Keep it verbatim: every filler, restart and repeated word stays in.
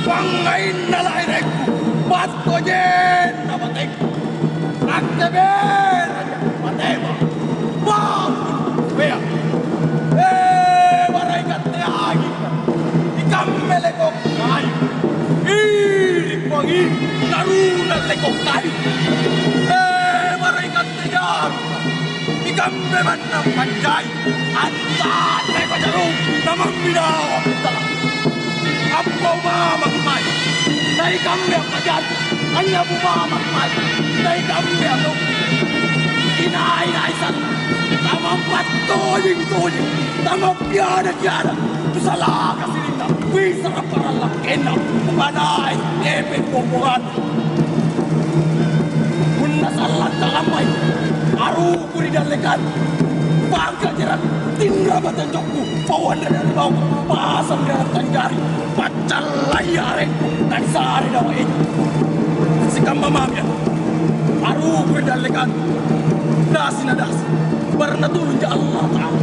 Pangngainna laerekku, battojenna batengku. Nakke beranja matema. Wah, bea. Eh, maraeng katte angika. Ikambe leko kayu. Iri pangi, naruna leko kayu. Eh, maraeng katte jaru. Ikambe mannang panjai. Antaneko jarung, namamminawang tala. Appau mamang mai, naikambe appajari. Anyabu mamang mai, naikambe atau inai-nai sana. Tamampa tojeng-tojeng, tamampiada-kiada. Tusalaka sirinna, bisa parallakkenna. Panai tepe bombongan. Punna sallang talammai, aruku ri dallekang, pangka' jerang, tinra batanjokku, pauang ri bawang, pasang ri tanjari, paccallai arengku, nanisare dawa eja. Sikamma mami, aruku ri dallekang, dasi na dasi, barang natulungja Allah Ta'ala.